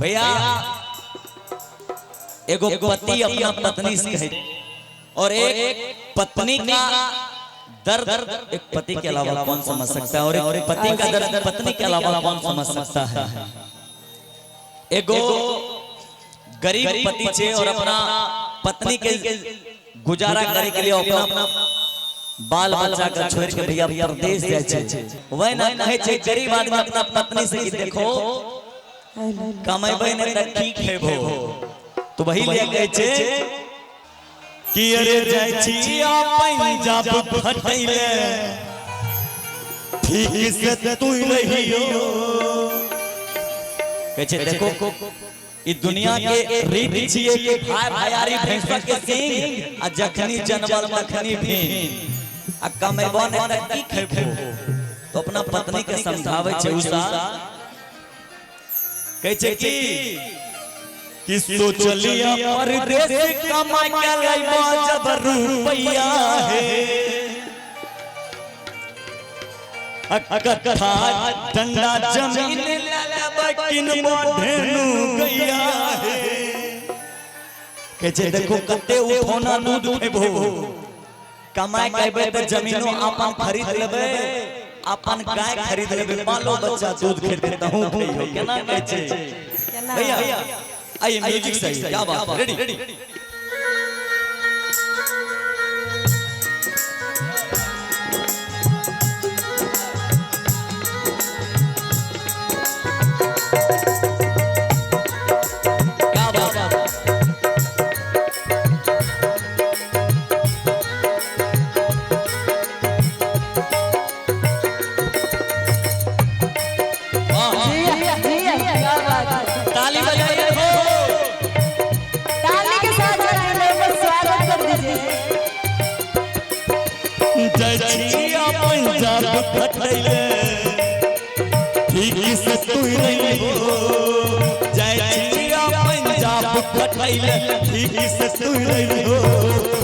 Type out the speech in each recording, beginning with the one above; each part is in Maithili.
भैया एगो पति अपना पत्नी से कहे और एक पत्नी का दर्द एक पति के अलावा कौन समझ सकता है, और एक पति का दर्द पत्नी के अलावा कौन समझ सकता है। एगो गरीब पति छे और अपना पत्नी के गुजारा करे के लिए अपना बाल बच्चा के छोड़ के भैया परदेश जाय छे। वह ना कहे छे गरीब आदमी अपना पत्नी से कि देखो कमेबै नै त की खेबो, तो वही ले कहे छे कि अरे जाय छी पंजाब खटैले ठीक से तू रहियो। कहे छे देखो ई दुनिया के रीत छिए कि भाई भायारी भैंसा के सिंग आ जखनी जनमल तखनी भीन आ कमेबो नै त की खेबो। तो अपना पत्नी के समझावे छे उषा कहे छे कि सोचलिया परदेश कमा के लैबो जब रुपैया है, अकथा डंडा जमीन लेबै किनबो ढेनु गैया है। कहे छे देखो कते उठौना दूध खेबो, कमाए के अयबै त जमीनो अपन खरीद लेबै, अपन गाय खरीद लेबै, बालो बच्चा दूध खेतै तहूँ खइहो। केना कहै छे भैया? आइए म्यूजिक सही, क्या बात है, रेडी। क्या बात है, ताली बजाइए हो, ताली के साथ स्वागत कर दीजिए। जय छिया पंजाब खटैले ठीक से तू रहियो, जय छिया पंजाब खटैले ठीक से तू रहियो,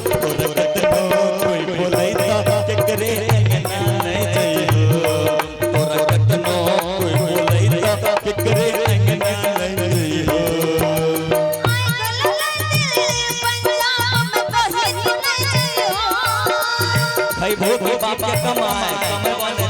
तोरा कतनो कोई बोलैता केकरे अंगना नै जइहो, तोरा कतनो कोई बोलैता केकरे अंगना नै जइहो। खइबो के बाप के कमाए कमेबो नै त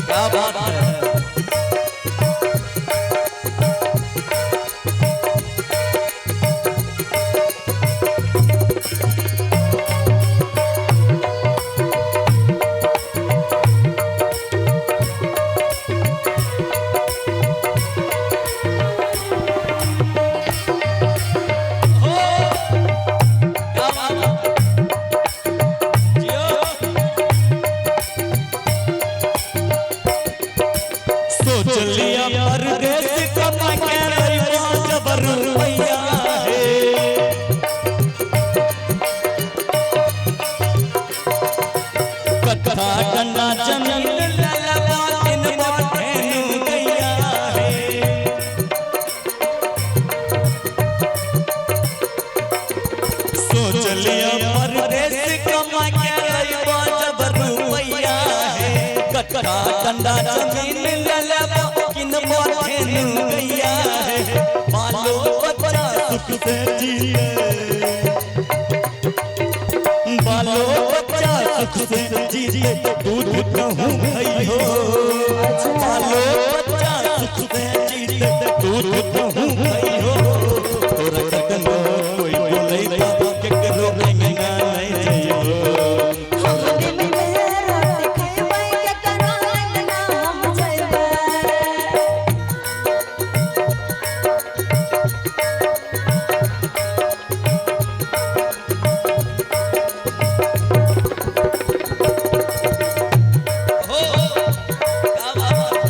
क्या बात है। हो, क्या बात है। जियो। सोच लिया परदेश कमा के लैबो जब रुपैया है, कट्ठा डंडा जमीन लेबो किनबो ढेनु गैया है। सोच लिया परदेश कमा के लैबो जब रुपैया है, कट्ठा डंडा जमीन लेबो किनबो ढेनु गैया है, बालो बच्चा सुख से जिए, बालो बच्चा सुख से जिए दूध कहूँ खइहो, बालो बच्चा सुख से जिए दूध कहूँ खइहो, तोरा कतनो कोई बोलैता केकरो अंगना नै जइहो। हो, क्या बात है।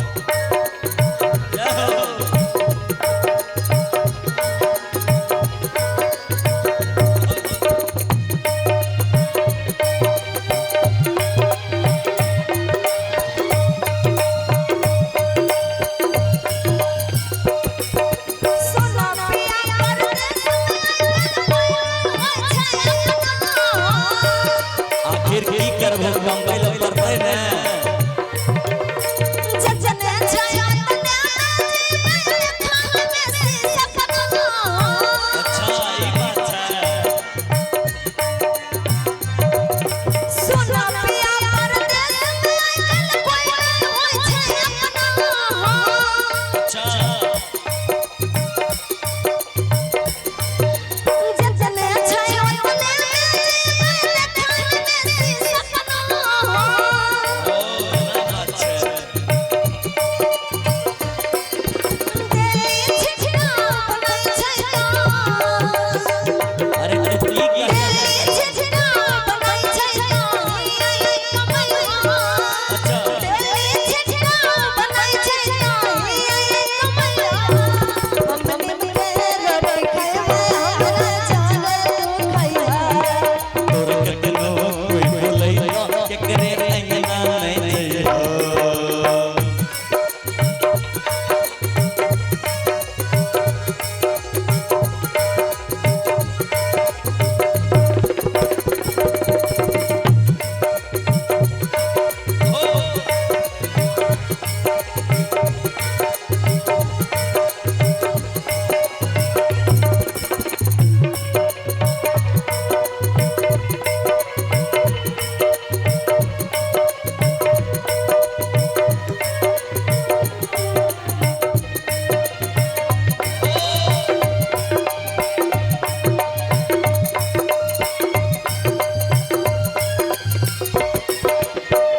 अच्छा। जतने छै ओतने देखन बेसी सपना। ओ ना बात छै। देली छिछड़ा बनाई छै अरे अरे ठीक है। देली छिछड़ा बनाई छै कमैया। अच्छा। देली छिछड़ा बनाई छै कमैया। हमनी के रोटी खैबे हमरा जाने तू खैहा। तोरा केकरो कोई बोलैतो केकरे अंगना नहीं जइहो।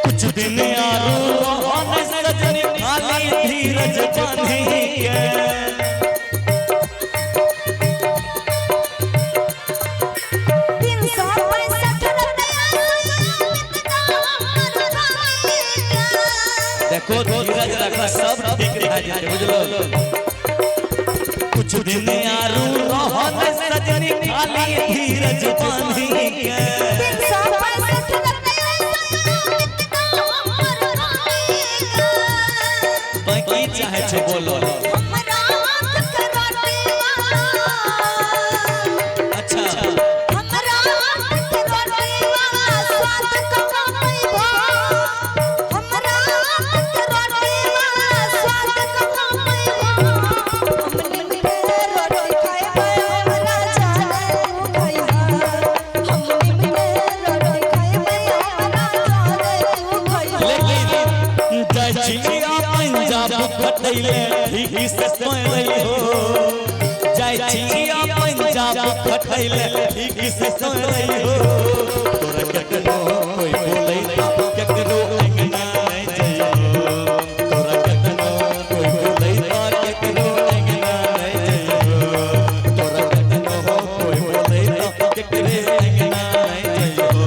कुछ दिन आरो रोहन सजनी खाली धीरज बांधी के। 365 रुपया बितता हमर खाली के। देखो धीरज रखा सब ठीक भए जेतै बुझलो। कुछ दिन आरो रोहन सजनी खाली धीरज बांधी के। 365 रुपया बितता हमर खाली के। बाकी चाहे छो बोलो। हमरा हाथ के रोटीवा। अच्छा। हमरा हाथ के रोटीवा स्वाद कमाइबो। हमरा हाथ के रोटीवा स्वाद कमाइबो। हमनी के रोटी खैबे हमरा जाने तू खैहा। हमनी के रोटी खैबे हमरा जाने तू खैहा। लेकिन जय पंजाब खटैले ठीक से सोई हो। जय छिया पंजाब खटैले ठीक से सोई हो। तोरा केकरो कोई बोलैता केकरो अंगना नहीं जइहो। तोरा केकरो कोई बोलैता केकरो अंगना नहीं जइहो। तोरा केकरो कोई बोलैता केकरे अंगना नहीं जइहो।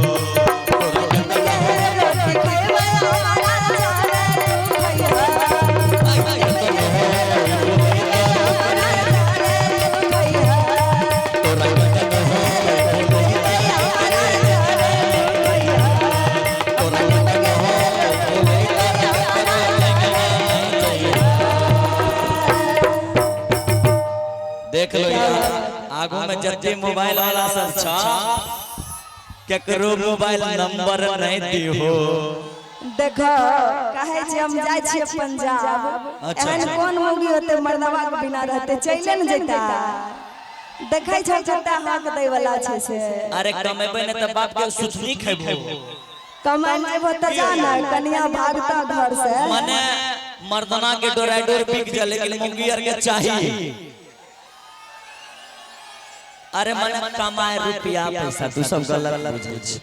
तोरा केकरो रोटी खैबे हमरा जाने तू खैहा। तोरा केकरो कोई बोलैता तोरा केकरो कोई बोलैता केकरो अंगना नहीं जइहो। देख लो यार आगू में जते मोबाइल वाला सब छा केकरो मोबाइल नंबर नहीं दिहो। देखो कहे छी हम जाइ छियै पंजाब। अच्छा। एहन कोन मौगी होते मर्दवा के बिना रहते चले न जेता। देखै छै कते हाक दै वाला छै से। अरे कमेबे ने त बाप के सुथनी खेबो। कमाइ जेबो त जा न कनिया भागता घर से। मने मर्दना के डोराय डोर बिक जा लेकिन मौगी आर के चाहिए। अरे मने कमाए रुपया पैसा तू सब गलत बुझै छी।